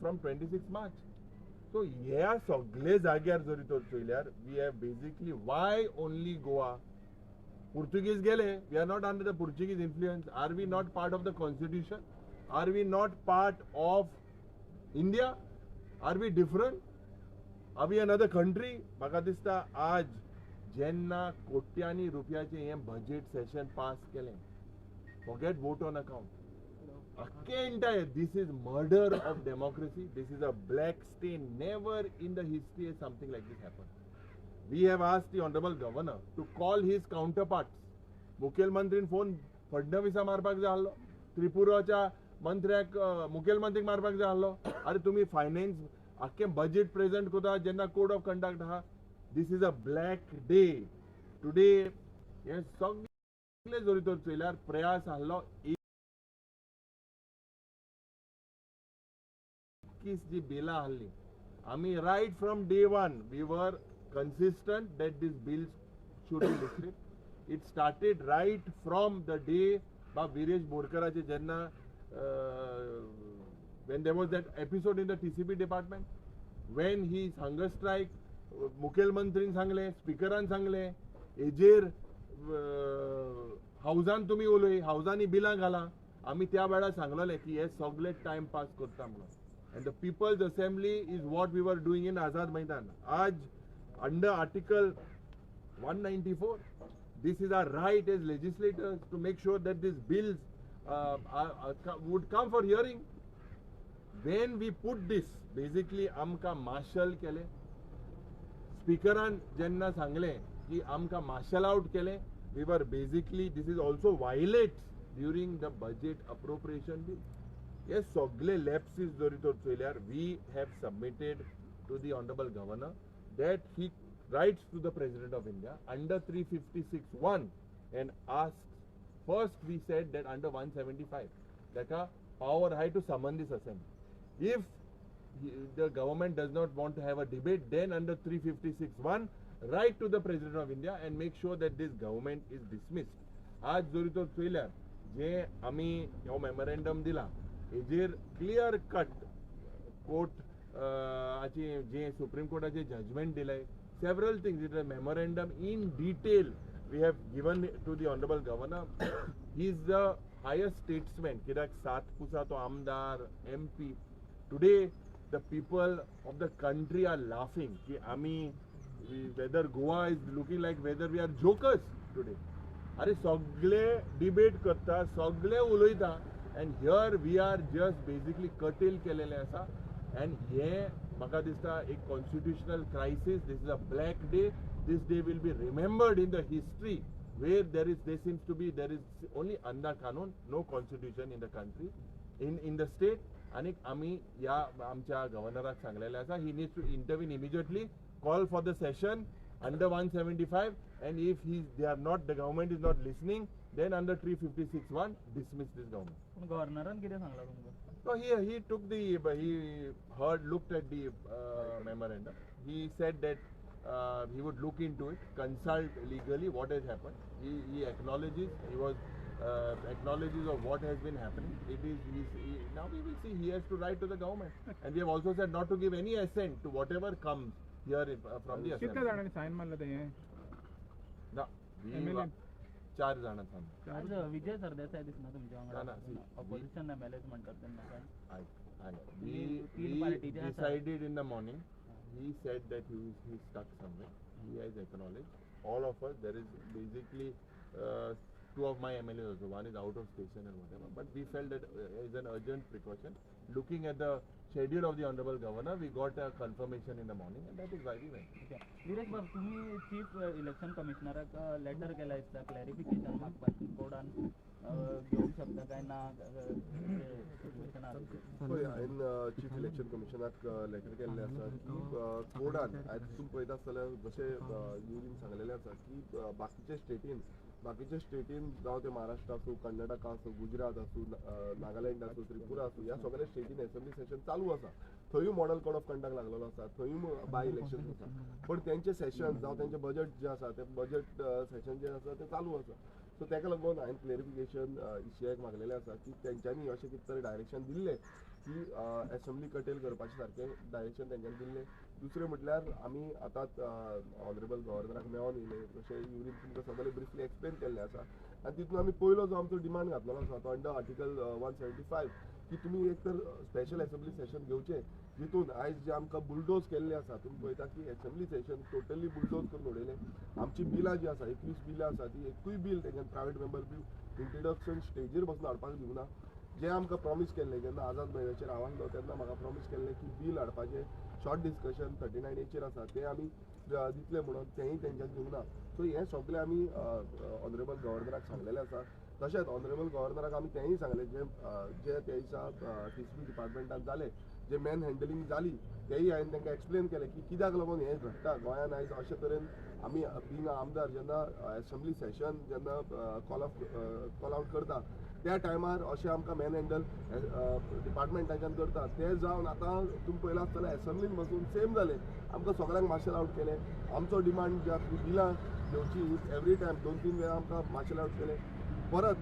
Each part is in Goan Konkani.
from 26 March. So ह्या सगळे जाग्यार जरी तर चोयल्यार we have basically why only Goa? Portuguese गेले, we are not under the Portuguese influence. Are we not part of the constitution? Are we not part of India? Are we different? Are we another country? म्हाका दिसता आज जेन्ना कोट्यांनी रुपयाचें हें बजेट सेशन पास केलें, forget vote on account, अख्खे entire this is murder of democracy. This is a black stain. Never in the history something like this happen. We have asked the honourable governor to call his counterparts. मुखेलमंत्रीन phone फडणवीसा मारपाक जाय आसलो, त्रिपुराच्या मंत्र्याक मुखेलमंत्रीक मारपाक जाय आसलो. अरे तुमी फायनान्स आख्खें बजेट प्रेझेंट करता जेन्ना कोड ऑफ कंडक्ट आहा. This is a black day today. हे सगळे जरी तर चोयल्यार प्रयास आहलो 21 जी बिलां आहली, आमी right from day one we were consistent that these bills should be listed. It started right from the day बाब विरेश बोरकराचे जेन्ना when there was that episode in the TCP department, when his hunger strike, मुखेलमंत्रीन सांगलें, स्पिकरान सांगलें, हेजेर हावजान तुमी उलय, हावजांनी बिलां घाला. आमी त्या वेळार सांगलेलें की हे सगळे टायम पास करता म्हणून. And the People's Assembly is what we were doing in Azad Maidan. आज under Article 194, this is our right as legislators to make sure that these bills would come for hearing. When we put this, basically आमकां मार्शल केले. स्पिकरान जेन्ना सांगलें की आमकां मार्शल आउट केले, we were basically this is also violates during the budget appropriation bill. हे सगळे लॅप्सीस जरी तर चोयल्यार we have submitted to the honourable governor that he writes to the President of India under 356(1) and asks. First we said that under 175 ताका power आहाय to summon this assembly. If the government does not want to have a debate, then under 356(1) write to the President of India and make sure that this government is dismissed. आज जरी तर चोयल्यार जे आमी हो मेमोरेंडम दिला हेजेर क्लियर कट कोर्ट आची जे सुप्रीम कोर्टाचे जजमेंट दिलें, several things, it is a memorandum in detail we have given to the honorable governor. He is the highest statesman. कित्याक सात पुसा तो आमदार, MP. Today the people of the country are laughing की आमी whether Goa is looking like whether we are jokers today. अरे सगळे डिबेट करता, सगळे उलयता, and here we are just basically curtail केलेले आसा. एंड हे म्हाका दिसता एक constitutional crisis. This is a black day. This day will be remembered in the history where there is there seems to be there is only अंधा कानून, no constitution in the country, in the state. आनी आमी ह्या आमच्या गव्हर्नराक सांगलेलें आसा, he needs to intervene immediately, call for the session under 175, and if he they are not, the government is not listening, then under 356(1) dismiss this government. पूण गव्हर्नरान कितें सांगलां तुमकां? So he took the he heard looked at the memorandum. He said that he would look into it, consult legally what has happened. He acknowledges, he was acknowledges of what has been happening. It is he's, he, now we will see. He has to write to the government, and we have also said not to give any assent to whatever comes here if, from the कितल्या assembly. जाणांनी सायन मारलं ते हें? ना, we MLA? चार जाणां सांगले. आज विजय सरदेसाय दिसना तुमच्या ना, ना, वांगडा, see, opposition M L as म्हणटात तेन्ना काय? We तीन पार्टीचे आसा. decided in the morning. He said that he's stuck somewhere. He has acknowledged. All of us, there is basically two of my MLAs also. One is out of station and whatever. But we felt that as an urgent precaution, looking at the schedule of the Honorable Governor, we got a confirmation in the morning, and that is why we went. Okay, Viresh बाब, तुमी चीफ इलेक्शन कमिशनराक लेटर केला दिसता क्लॅरिफिकेशन मागपाक, कोर्टान घेवंक शकता काय ना सिच्युएशन आसा. पळय, हांवें चीफ इलेक्शन कमिशनाक लेटर केल्लें आसा की कोर्टान आयज तुमी पळयता आसतले जशें युरीन सांगलेलें आसा की बाकीच्या स्टेटीन जावं ते महाराष्ट्र आसूं, कर्नाटका आसूं, गुजरात आसूं, नागालँड आसूं, त्रिपुरा आसूं, ह्या सगळ्या स्टेटीन असेंब्ली सेशन चालू आसा. थंयूय मॉडल कोड ऑफ कंडक्ट लागलेलो आसा, थंयूय बाय इलेक्शन आसा, पण तेंचे सेशन जावं तेंचें बजट जें आसा तें बजट सेशन जें आसा तें चालू आसा. सो तेका लागून हांवें क्लेरिफिकेशन ईसीआयक मागलेलें आसा की तेंच्यांनी अशें कितें तरी डायरेक्शन दिल्लें की एसेंब्ली कटेल करपाचें सारकें डायरेक्शन तेंच्यांनी दिल्लें. दुसरें म्हटल्यार आमी आतांच ऑनरेबल गव्हर्नराक मेळोन येयले, तशें युरीन तुमकां सगळें ब्रिफली एक्सप्लेन केल्लें आसा. आनी तितून आमी पयलो जो आमचो डिमांड घातलेलो आसा तो अंडर आर्टिकल 175 की तुमी एक तर स्पेशल एसेंब्ली सेशन घेवचें, जितून आयज जे आमकां बुलडोज केल्ले आसा, तुमी पळयता की एसेंब्ली सेशन टोटली बुलडोज करून उडयलें. आमची बिलां जी आसा 21 बिलां आसा, ती एकूय बील तेंच्यान प्रायवेट मेंबर बील इंट्रोडक्शन स्टेजीर बसून हाडपाक दिवना. जे आमकां प्रॉमीस केल्लें जेन्ना आझाद मैदानाचेर हांव आसलो तेन्ना म्हाका प्रॉमीस केल्लें की बील हाडपाचें शॉर्ट डिस्कशन 39 एचेर आसा तें आमी दितले म्हणून, तेंय तेंच्यांनी दिवंक ना. सो हें सगळें आमी ऑनरेबल गव्हर्नराक सांगलेलें आसा. तशेंच ऑनरेबल गव्हर्नराक आमी तेंय सांगलें जे जे त्या दिसा टीसीपी डिपार्टमेंटान जालें, जे मॅन हँडलिंग जाली, तेंय हांवें तांकां एक्सप्लेन केलें की कित्याक लागून हें घडटा गोंयान आयज अशे तरेन. आमी बींग आमदार जेन्ना एसेंब्ली सेशन जेन्ना कॉल आवट करता त्या टायमार अशें आमकां मॅन हँडल डिपार्टमेंटाच्यान करता, तें जावन आतां तुमी पळयलां आसतलें एसेंब्लीन बसून सेम जालें, आमकां सगळ्यांक मार्शल आवट केलें. आमचो डिमांड ज्या बिलां घेवची एवरी टायम 2-3 वेळा आमकां मार्शल आवट केलें. परत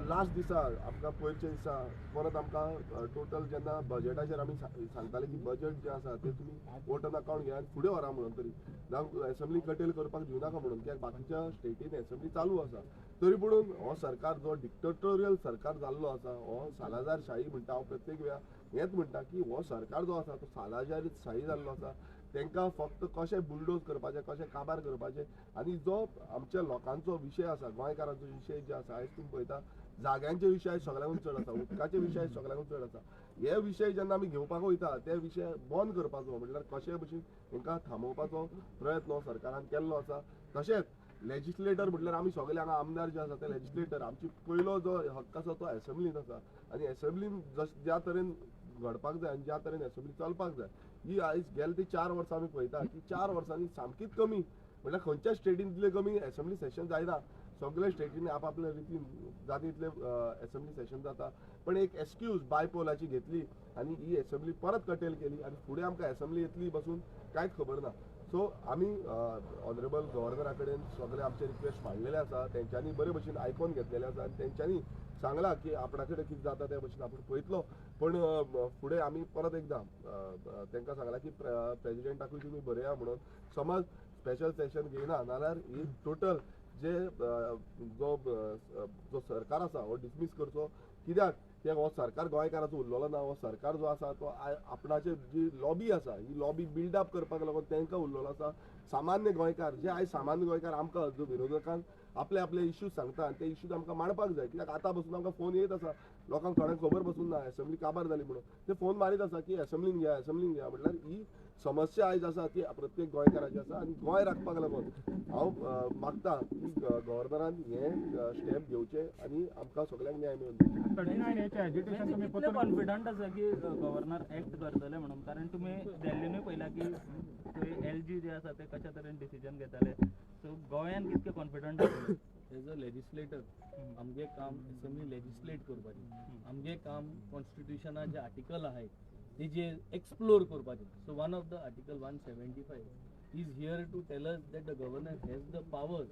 लास्ट दिसा आमकां पयरच्या दिसा परत आमकां टोटल जेन्ना बजेटाचेर आमी सांगताले की बजेट जें आसा तें तुमी वोट ऑन अकावंट घेयात फुडें व्हरा म्हणून, तरी जावं एसेंब्ली कटेल करपाक दिवनाका म्हणून, कित्याक बाकीच्या स्टेटीन एसेंब्ली चालू आसा. तरी पुणून हो सरकार जो डिक्टेटोरियल सरकार जाल्लो आसा, हो सालाजार शाही म्हणटा. हांव प्रत्येक वेळा हेंच म्हणटा की हो सरकार जो आसा तो सालाजार शाही जाल्लो आसा. तांकां फक्त कशें बुलडोज करपाचें, कशें काबार करपाचें, आनी जो आमच्या लोकांचो विशय आसा, गोंयकारांचो विशय जे आसा, आयज तुमी पळयता जाग्यांचे विशय आयज सगळ्यांकून चड आसा, उदकाचे विशय आयज सगळ्यांकून चड आसा. हे विशय जेन्ना आमी घेवपाक वयता ते विशय बंद करपाचो म्हटल्यार कशे भशेन तांकां थांबोवपाचो प्रयत्न सरकारान केल्लो आसा. तशेंच लेजिस्लेटर म्हटल्यार आमी सगळे हांगा आमदार जे आसा ते लेजिस्लेटर, आमची पयलो जो हक्क आसा तो एसेंब्लीन आसा, आनी एसेंब्लीन ज्या तरेन घडपाक जाय आनी ज्या तरेन एसेंब्ली चलपाक जाय, ही आयज गेले ती 4 वर्सां आमी पळयता की 4 वर्सांनी सामकीच कमी, म्हटल्यार खंयच्या स्टेटीन इतले कमी एसेंब्ली सेशन जायना. सगळे स्टेटींनी आपआपल्या रितीन जाता तितले एसेंब्ली सेशन जाता, पण एक एक्सक्यूज बायपोलाची घेतली आनी ही एसेंब्ली परत कटेल केली आनी फुडें आमकां एसेंब्ली येतली बसून कांयच खबर ना. सो आमी ऑनरेबल गव्हर्नरा कडेन सगळे आमचे रिक्वेस्ट मांडलेले आसा, तेंच्यांनी बरे भशेन आयकोन घेतलेले आसा आनी तेंच्यांनी सांगलां की आपणा कडेन कितें जाता त्या भशेन आपूण पळयतलो. पण फुडें आमी परत एकदां तांकां सांगलां की प्रेजिडेंटाकूय तुमी बरया म्हणून, समज स्पेशल सेशन घेयना नाल्यार ही टोटल जे जो जो सरकार आसा हो डिसमीस करचो. कित्याक ते हो सरकार गोंयकाराचो उरलेलो ना, हो सरकार जो आसा तो आपणाचे जी लॉबी आसा ही लॉबी बिल्डअप करपाक लागून तांकां उरलेलो आसा. सामान्य गोंयकार जे आयज सामान्य गोंयकार आमकां जो विरोधकांक आपले आपले इश्यूज सांगता आनी ते इश्यूज आमकां मांडपाक जाय. कित्याक आतां बसून आमकां फोन येत आसा, लोकांक थोड्यांक खबर बसून ना एसेंब्ली काबार जाली म्हणून, ते फोन मारीत आसा की एसेंब्लीन घेया एसेंब्लीन घेया. म्हटल्यार ही समस्या आयज आसा ती प्रत्येक गोंयकाराची आसा आनी गोंय राखपाक लागून हांव मागता की गव्हर्नरान हें स्टेप घेवचें आनी आमकां सगळ्यांक न्याय मेळून दिवचो. कॉन्फिडंट आसा की गव्हर्नर एक्ट करतले म्हणून, कारण तुमी दिल्लीनूय पळयला की थंय एल जी जे आसा ते कशा तरेन डिसिजन घेताले, सो गोंयान कितके कॉन्फिडंट आसा? एज अ लेजिस्लेटर आमगे काम एसेंब्ली लेजिस्लेट करपाचें, आमगे काम कॉन्स्टिट्युशना जे आर्टिकल आहाय तेजे एक्सप्लोर करपाचें. So one of the article 175 is here to tell us that the governor has the powers,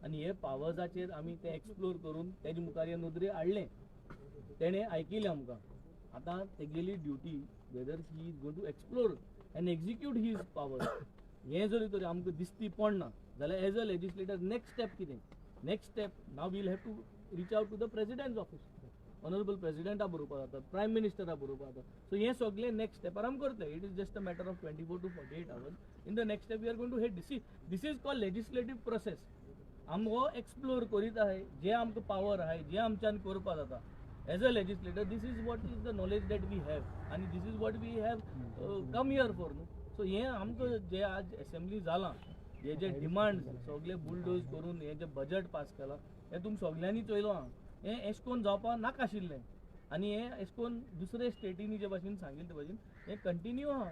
आनी हे पावर्साचेर आमी ते एक्सप्लोर करून तेजे मुखार हे नदरे हाडलें, तेणें आयकिलें आमकां. आतां तेगेली duty whether he is going to explore and execute his powers हें जरी तर आमकां दिसती पडना जाल्यार as a legislator next step कितें? Next step now we'll have to reach out to the president's office, honourable प्रेजिडेंटा बरोवपाक जाता, प्रायम मिनिस्टरा बरोवपाक जाता. सो हें सगळें नेक्स्ट स्टेपार आमी करतले. It is just a matter of 24 to 48 hours. In the next step we are going to head. See, this is called legislative process. आम हो एक्सप्लोर करीत आहाय, जे आमकां पावर आहाय, जे आमच्यान करपाक जाता as a legislator. This is what is the knowledge that we have आनी this is what we have come here for न्हू. सो हें आमकां जे आज एसेंब्ली जालां, हे जे डिमांड्स सगळे बुलडोज करून हे जे बजट पास केलां हें तुमी सगळ्यांनी चोयलो आहा. हें एश कोन जावपाक नाका आशिल्लें आनी हें एश कोन दुसरे स्टेटींनी जे भाशेन सांगिल्लें ते भाशेन हें कंटिन्यू आहा.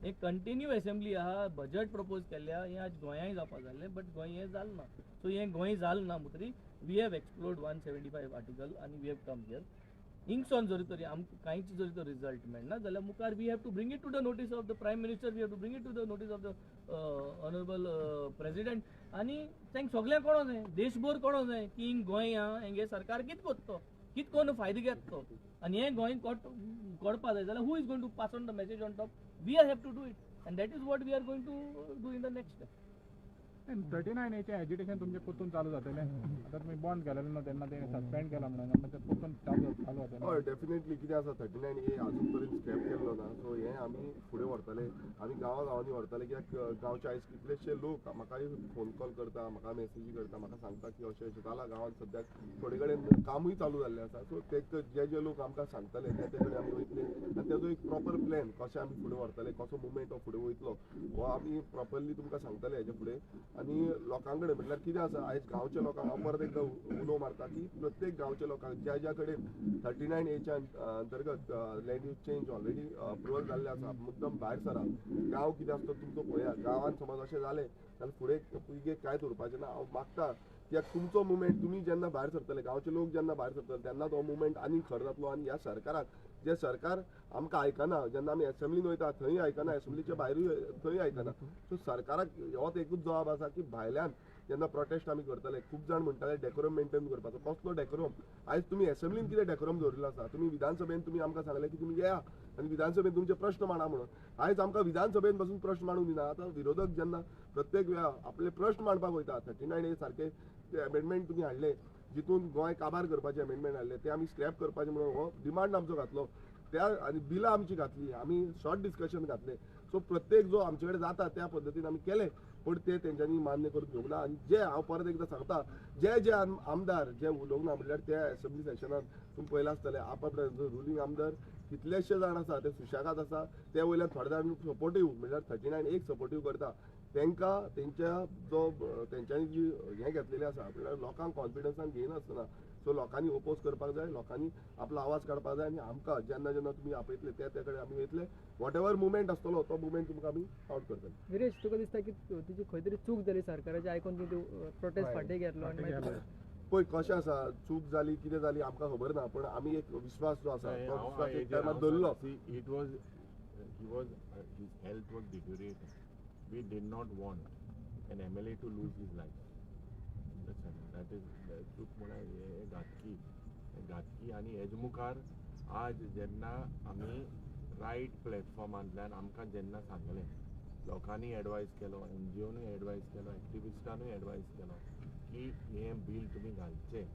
हें कंटिन्यू एसेंब्ली आहा, बजट प्रपोज केल्लें आहा, हें आज गोंयांय जावपाक जाल्लें, बट गोंय हें जालें ना. सो हें गोंय जालें ना म्हणटरी we have explored 175 article आनी we have come here. हिंगसोन जरी तरी आमकां कांयच जरी तर रिजल्ट मेळना जाल्यार मुखार we have to bring it to the notice of the prime minister, we have to bring it to the notice of the honourable president. आनी तांकां सगळ्यांक कळोंक जाय, देशभर कळोंक जाय की हिंग गोंय आहा, हेंगे सरकार कितें करता. कित कोण फायदो घेता तो आनी हें गोंय कडपा जाय जाल्यार who is going to pass on the message on top? We have to do it and that is what we are going to do in the next step. 39 एचें agitation तुमचें परतून चालू जातलें आतां तुमी बंद केलेलें न्हू तेन्ना तें सस्पेंड केलां म्हणून मागीर परतून चालू जातलें. हय, डेफिनेटली. कितें आसा, 39A अजून पर्यंत स्क्रॅप केल्लो ना. सो हें आमी फुडें व्हरतले, आमी गांवा गांवांनी व्हरतले. कित्याक गांवचे आयज कितलेशे लोक म्हाकाय फोन कॉल करता, म्हाका मॅसेजी करता, म्हाका सांगता की अशें अशें जालां गांवांत. सद्याक थोडे कडेन कामूय चालू जाल्लें आसा. सो ते जे जे लोक आमकां सांगतले ते ते कडेन आमी वयतले आनी तेजो एक प्रॉपर प्लॅन कशें आमी फुडें व्हरतले, कसो मुवमेंट हो फुडें वयतलो हो आमी प्रॉपरली तुमकां सांगतले हेजे फुडें. आनी लोकां कडेन म्हटल्यार कितें आसा, आयज गांवच्या लोकांक हांव परत एकदां उलो मारता की प्रत्येक गांवच्या लोकांक ज्या ज्या कडेन 39Aच्या अंतर्गत land use change already approval जाल्लें आसा, मुद्दम भायर सरा. गांव कितें आसता तुमचो पळया. गांवांत समज अशें जालें जाल्यार फुडें पिळगेक कांयच उरपाचें ना. हांव मागता कित्याक तुमचो मुवमेंट तुमी जेन्ना भायर सरतले, गांवचे लोक जेन्ना भायर सरतले तेन्ना तो मुवमेंट आनी खर जातलो. आनी ह्या सरकाराक, जे सरकार आमकां आयकना, जेन्ना आमी एसेंब्लीन वयता थंय आयकना, एसेंब्लीच्या भायरूय थंय आयकना. सो सरकाराक होच एकूच जबाब आसा की भायल्यान जेन्ना प्रोटेस्ट आमी करतले, खूब जाण म्हणटाले डेकोरम मेंटेन करपाचो. कसलो डेकोरम? आयज तुमी एसेंब्लीन कितें डेकोरम दवरिल्लो आसा? तुमी विधानसभेन तुमी आमकां सांगलें की तुमी येया आनी विधानसभेन तुमचे प्रश्न मांडा म्हणून. आयज आमकां विधानसभेन बसून प्रश्न मांडूंक दिना. आतां विरोधक जेन्ना प्रत्येक वेळा आपले प्रश्न मांडपाक वयता, 39A सारके अमेंडमेंट तुमी हाडले, जितून गोंय काबार करपाचे अमेंडमेंट हाडले, ते आमी स्क्रॅप करपाचे म्हणून हो डिमांड आमचो घातलो त्या आनी बिलां आमची घातली, आमी शॉर्ट डिस्कशन घातले. सो प्रत्येक जो आमचे कडेन जाता त्या पद्दतीन आमी केले, पण ते तेंच्यांनी मान्य करून घेवंक ना. आनी जे हांव परत एकदां सांगता, जे जे आमदार जे उलोवंक ना म्हणल्यार त्या एसेंब्ली सेशनान तुमी पळयलां आसतलें, आपआपले रुलींग आमदार कितलेशे जाण आसा ते सुशेगाद आसा, ते वयल्यान थोडे जाण सपोर्टीव म्हणल्यार 39A supportive करता. तांकां तेंच्या जो तेंच्यांनी जी हें घेतलेली आसा म्हणल्यार लोकांक कॉन्फिडन्सान घेयनासतना. सो लोकांनी ओपोज करपाक जाय, लोकांनी आपलो आवाज काडपाक जाय आनी आमकां जेन्ना जेन्ना तुमी आपयतले ते ते कडेन आमी वयतले. What ever मुवमेंट आसतलो तो मुवमेंट तुमकां आमी आवट करतले. विरेश, तुका दिसता की तुजी खंय तरी चूक जाली सरकाराची आयकून की तूं प्रोटेस्ट फाटीं घेतलो? पळय कशें आसा, चूक जाली कितें जाली आमकां खबर ना, पण आमी एक विश्वास जो आसा तो विश्वास एक टायमार दवरलो. It was he was his health was deteriorating. We did not want an MLA to lose his life. That is चूक म्हळ्यार हे घातकी घातकी. आनी हेज मुखार आज जेन्ना आमी रायट प्लॅटफॉर्मांतल्यान आमकां जेन्ना सांगलें, लोकांनी एडवायज केलो, एनजीओनूय एडवायज केलो, एक्टिविस्टानूय एडवायज केलो की हें बील तुमी घालचें.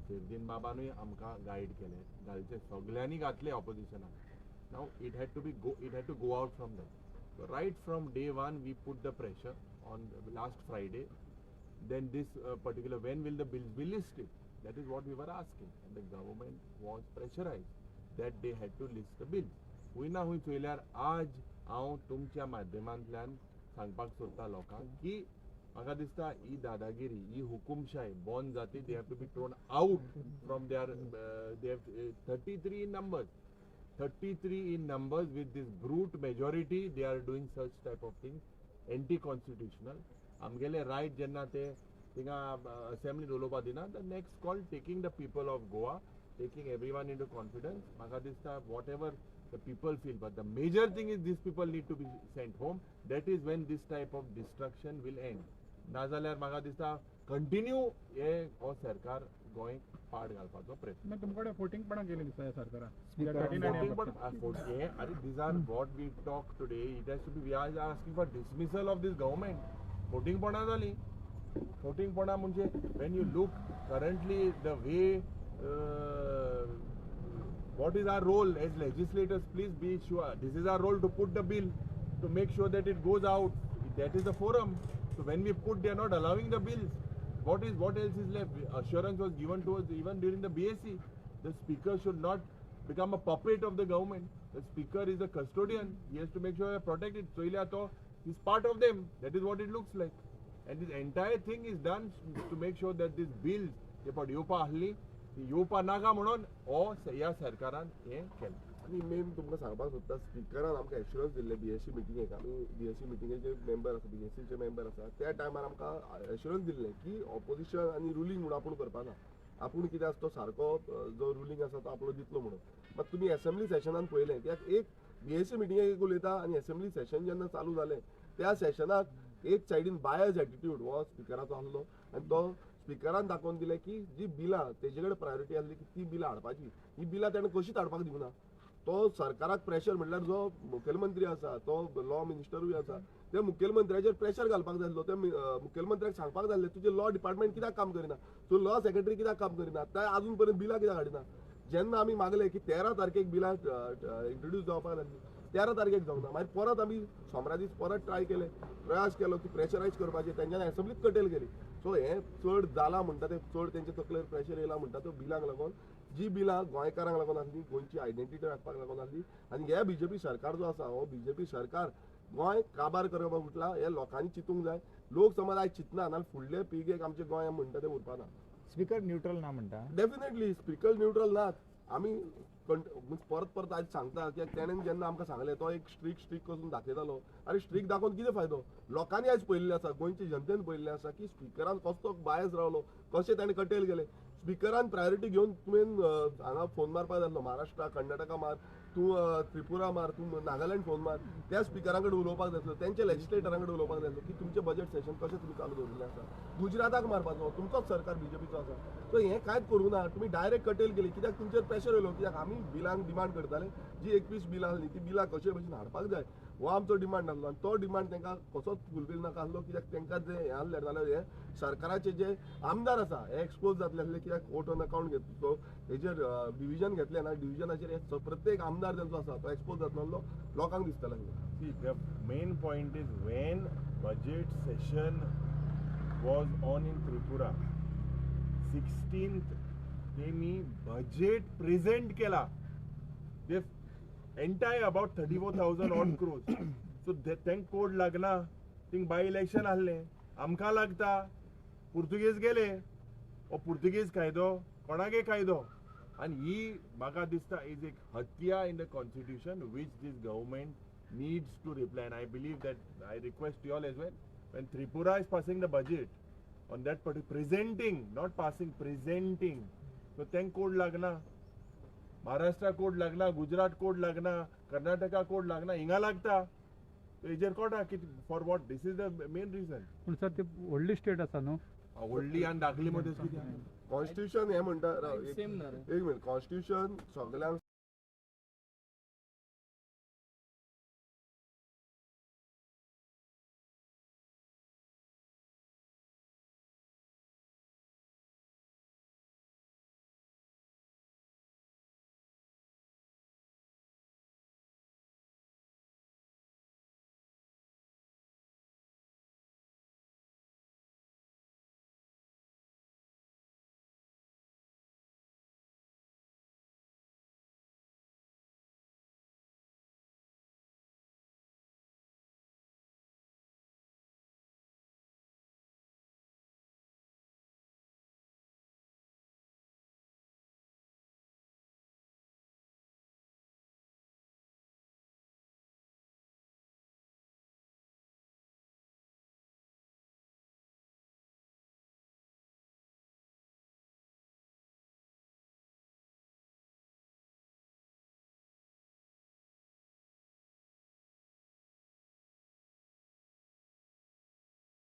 फिर्दीन बाबानूय आमकां गायड केलें, घालचें, सगल्यांनी घातलें ऑपोजिशनाक. Now it had to be go, it had to go out from that. Right from day one we put the pressure on last Friday. Then this particular, when will the bills be listed? That is what we were asking, and the government was pressurized that they had to list the bills. हुंय ना हुंय चोयल्यार आज हांव तुमच्या माध्यमांतल्यान सांगपाक सोदता लोकांक की म्हाका दिसता ही दादागिरी, ही हुकुमशाय बंद जाती. They have to be thrown out from their, they have 33 in numbers, 33 in numbers. With this brute majority they are doing such type of things, anti constitutional. आमगेले रायट जेन्ना ते थिंगा असेंब्लीन उलोवपा दिना, the next call taking the people of Goa, taking everyone into confidence. म्हाका दिसता whatever the people feel, but the major thing is these people need to be sent home. That is when this type of destruction will end. नाजाल्यार म्हाका दिसता कंटिन्यू हे हो सरकार गोंय पाड घालपाचो प्रयत्न. तुमकडे फोटिंगपणां केली दिसता ह्या सरकारान. अरे these are what we talk today. It has to be, we are asking for dismissal of this government. फोटिंगपणां जाली. फोटिंगपणां म्हणजे when you look currently the way what is our role as legislators, please be sure this is our role to put the bill, to make sure that it goes out. That is the forum. So when we put, they are not allowing the bills. What is, what else is left? Assurance was given to us even during the BSc. The speaker should not become a puppet of the government. The speaker is the custodian. He has to make sure they are protected. So he's part of them. That is what it looks like. And this entire thing is done to make sure that these bills, ते पण येवपा आहली, ती येवपा नाका म्हणून हो ह्या सरकारान हें केलें. आनी मेन तुमकां सांगपाक सोदता, स्पिकरान आमकां एश्युरन्स दिल्लें बीएससी मिटिंगेक. आमी बीएससी मिटिंगेचे मेंबर आसा, बीएससीचे मेंबर आसा, त्या टायमार आमकां एश्युरन्स दिल्लें की ऑपोजिशन आनी रुलींग म्हणून आपूण करपाना, आपूण कितें आसा तो सारको जो रुलींग आसा तो आपलो दितलो म्हणून. मात तुमी एसेंब्ली सेशनान पळयलें कित्याक एक बीएससी मिटिंगेक उलयता आनी एसेंब्ली सेशन जेन्ना चालू जालें त्या सेशनाक एक सायडीन बायज एटिट्यूड हो स्पिकराचो आहलो आनी तो स्पिकरान दाखोवन दिलें की जी बिलां तेजे कडेन प्रायोरिटी आसली की ती बिलां हाडपाची, ही बिलां ताणें कशीच हाडपाक दिवना. तो सरकाराक प्रेशर म्हणल्यार जो मुखेलमंत्री आसा तो लॉ मिनिस्टरूय आसा, त्या मुखेलमंत्र्याचेर प्रेशर घालपाक जाय आसलो. त्या मुखेलमंत्र्याक सांगपाक जाय आसलें तुजें लॉ डिपार्टमेंट कित्याक काम करिना, तूं लॉ सेक्रेटरी कित्याक काम करिना, ते आजून पर्यंत बिलां कित्याक हाडिना. जेन्ना आमी मागले की 13 तारखेक बिलां इंट्रोड्यूस जावपाक लागली, 13 तारखेक जावना. मागीर परत आमी सोमरा दीस परत ट्राय केले, प्रयास केलो की प्रेशरायज करपाचें, तेंच्यांनी एसेंब्लीत कटेल केली. सो हें चड जालां म्हणटा तें चड तेंच्या तकलेर प्रेशर येयला म्हणटा तो बिलांक लागून, जी बिलां गोंयकारांक लागून आसली, गोंयची आयडेंटिटी राखपाक लागून आसली. आनी हे बीजेपी सरकार जो आसा हो बीजेपी सरकार गोंय काबार करपाक उठला, हे लोकांनी चिंतूंक जाय. लोक समज आयज चिंतना नाल्यार फुडले पिळगेक आमचें गोंय म्हणटा तें उरपाना. स्पीकर न्यूट्रल ना म्हणटा? डेफिनेटली स्पीकर न्यूट्रल नात. आमी परत परत आयज सांगता की तेणेन जेन्ना आमकां सांगलें तो एक स्ट्रीक स्ट्रीक करून दाखयतालो. आरे स्ट्रीक दाखोवन कितें फायदो? लोकांनी आयज पळयल्लें आसा, गोंयचे जनतेन पळयल्लें आसा की स्पिकरान कसो बायस रावलो, कशें ताणें कटेल गेलें. स्पिकरान प्रायोरिटी घेवन तुवें हांगा फोन मारपाक जाय आसलो, महाराष्ट्रा कर्नाटका मार, तूं त्रिपुरा मार, तूं नागालँड फोन मार, त्या स्पिकरां कडेन उलोवपाक जाय आसलो, तेंच्या लेजिस्लेटरां कडेन उलोवपाक जाय आसलो की तुमचें बजेट सेशन कशें तुमी चालू दवरिल्लें आसा. गुजराताक मारपाचो तुमचोच सरकार बीजेपीचो आसा. सो हें कांयच करूं ना, तुमी डायरेक्ट कटेल केली कित्याक तुमचेर प्रेशर येयलो. कित्याक आमी बिलांक डिमांड करताले, जी 21 बिलां आसली ती बिलां कशे भशेन हाडपाक जाय हो आमचो डिमांड आसलो. आनी तो डिमांड तांकां कसोच फुलफील नाका आसलो कित्याक तांकां जे हें आसलें जाल्यार हे सरकाराचे जे आमदार आसा हे एक्सपोज जातले आसले कित्याक वोट ऑन अकाउंट घेतलो, हेजेर डिविजन घेतलें ना, डिविजनाचेर हे प्रत्येक आमदार तेंचो आसा तो एक्सपोज जातलो आसलो, लोकांक दिसतलें. See, the main point is when budget session was on in Tripura, 16th तेमी बजेट प्रेझेंट केला, they entire about 34,000 odd crores. So तांकां कोड लागना, थिंग बाय इलेक्शन आहलें, आमकां लागता, पुर्तुगेज गेले, हो पुर्तुगेज कायदो कोणागे कायदो. आनी ही म्हाका दिसता is एक हत्या in the constitution which this government needs to reply. And I believe that I request you all as well, when Tripura is passing the budget on that particular presenting, not passing, presenting, so तांकां कोड लागना, महाराष्ट्रा कोड लागना, गुजरात कोड लागना, कर्नाटका कोड लागना, हिंगा लागता. हेजेर कोटा कित for what? This is the main reason. पूण सर ती व्हडली स्टेट आसा न्हू, व्हडली आनी धाकली मदें कितें? कॉन्स्टिट्यूशन हें म्हणटा, एक मिनट, कॉन्स्टिट्यूशन सगल्यांक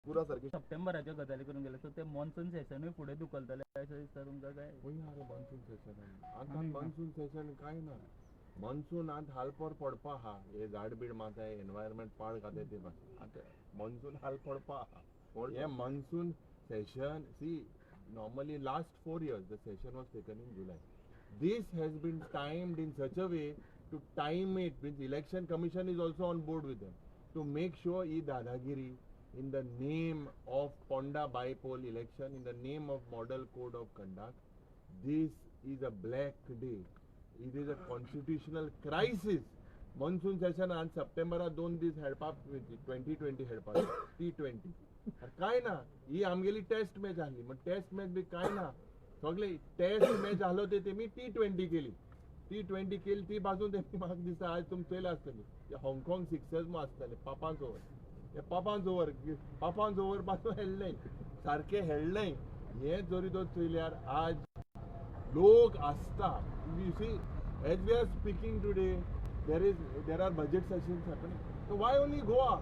पुरा सारकें सप्टेंबराच्यो गजाली करूंक गेले, सो ते मॉन्सून सेशनूय फुडें धुकलतले अशें दिसता तुमकां काय? मॉन्सून सेशन आतां मॉन्सून सेशन कांय ना, मॉन्सून आतां हालपोर पडपा आहा, हे झाड बीड माताय, एनवायरमेंट पाड घाताय ते आतां मॉन्सून हाल पडपा आहा. हे monsoon session, see normally last 4 years the session was taken in July. This has been timed in such a way to time it, means election commission is also on board with them to make sure he dadagiri in the name of Ponda bypoll election, in the name of model code of conduct. This is a black day. It is a constitutional crisis. Monsoon session on September 2 दीस हेडपाक 2020 हेडपाक T20 काय ना, ही आमगेली टेस्ट मॅच आहली, मग टेस्ट मॅच बी काय ना, सगळे टेस्ट मॅच आहलो ते तेमी T20 केली, T20 केली ती बाजून तेमी म्हाका दिसता आज तुमी चोयला आसतली हाँगकाँग सिक्सर्स मग आसतले 5 ओवर, हे 5 ओवर 5 ओवर पासून हेडलें, सारकें हेडलें. हें जरी तर चोयल्यार आज लोक आसता. You see as we are speaking today there are budget sessions happening. So why only Goa?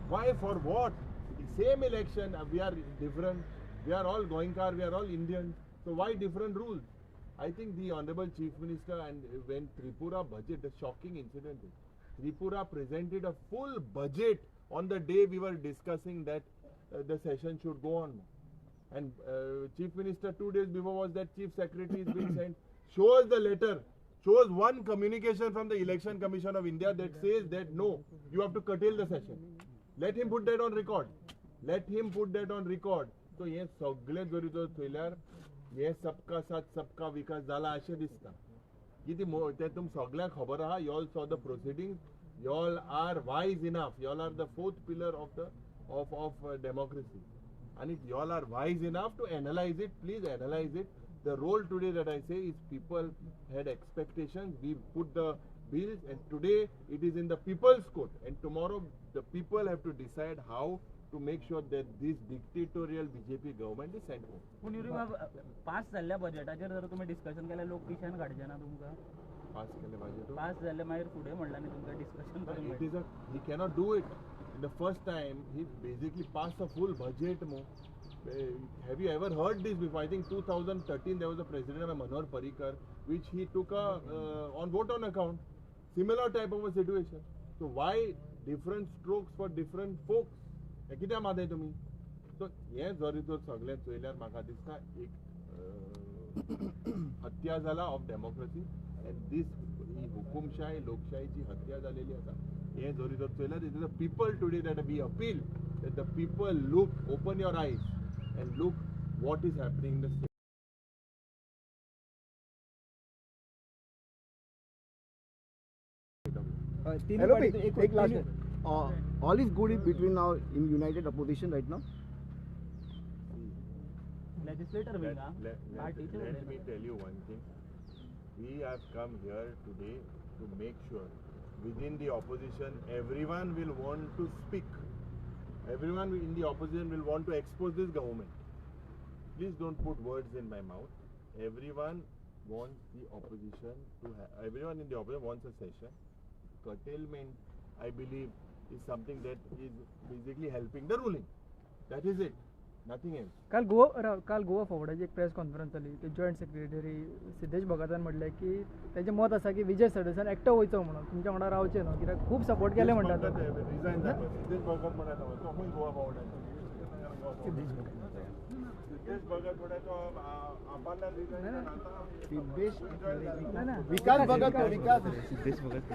Why, for what? Same election, we are different. We are all Goenkar, we are all Indians. So why different rules? I think the Honorable Chief Minister, and when Tripura budget, the shocking incident is, Tripura presented a full budget on the day we were discussing that the session should go on. And Chief Minister 2 days before was that Chief Secretary is being sent, shows the letter, shows one communication from the Election Commission of India that says that no, you have to curtail the session. Let him put that on record. Let him put that on record. So हे सगळे जरी जर थंयल्यार हे सबका साथ सबका विकास जाला अशें दिसता. कितें तें तुमकां सगळ्यांक खबर आहा. You all saw the proceedings. You all are wise enough. You all are the fourth pillar of the of democracy. And if you all are wise enough to analyze it, please analyze it. The role today that I say is people had expectations. We put the bills, and today it is in the people's court. And tomorrow the people have to decide how to make sure that this dictatorial BJP government is sent home. पूण पास जाल्ल्या बजेटाचेर जर तुमी डिस्कशन केल्यार लोक पिशान काडचे ना तुमकां? पास केले बजेट? पास जाल्ले मागीर फुडें म्हणलां न्ही तुमकां डिस्कशन करूंक. It is a, he cannot do it. In the first time he basically passed a full budget. Mo. Have you ever heard this before? I think 2013 there was a president of Manohar Parrikar, which he took a on vote on account. Similar type of a situation. So why different strokes for different folks? कित्याक मारताय तुमी? सो हें जरी तर सगळें चोयल्यार म्हाका दिसता एक हत्या जाला ऑफ डेमोक्रेसी. एंड these ही हुकुमशाय लोकशायची हत्या जालेली आसा. हें जरी तर चोयल्यार it is the people today that we appeal that the people look, open your eyes and look what is happening in the state. Hello, एक last. All is good between now in united opposition right now. Legislator wing. Let me tell you one thing. We have come here today to make sure within the opposition everyone will want to speak. Everyone in the opposition will want to expose this government. Please don't put words in my mouth. Everyone wants the opposition to have, everyone in the opposition wants a session. Curtailment, I believe, is something that is basically helping the ruling. That is it, nothing else. काल गोवा फॉरवर्डाची एक प्रेस कॉन्फरन्स जाली. ते जॉयंट सेक्रेटरी सिद्धेश भगतान म्हणलें की तेजें मत आसा की विजय सरदेसान एकटो वयचो म्हणून, तुमच्या वांगडा रावचें न्हू, कित्याक खूब सपोर्ट केले म्हणटा. रिजायन जाता सिद्धेश भगत म्हणटा तो खंय गोवा फॉरवर्डाचो सिद्धेश भगत म्हणटा तो आपल्याला रिजायन विकास भगत, विकास सिद्धेश भगत.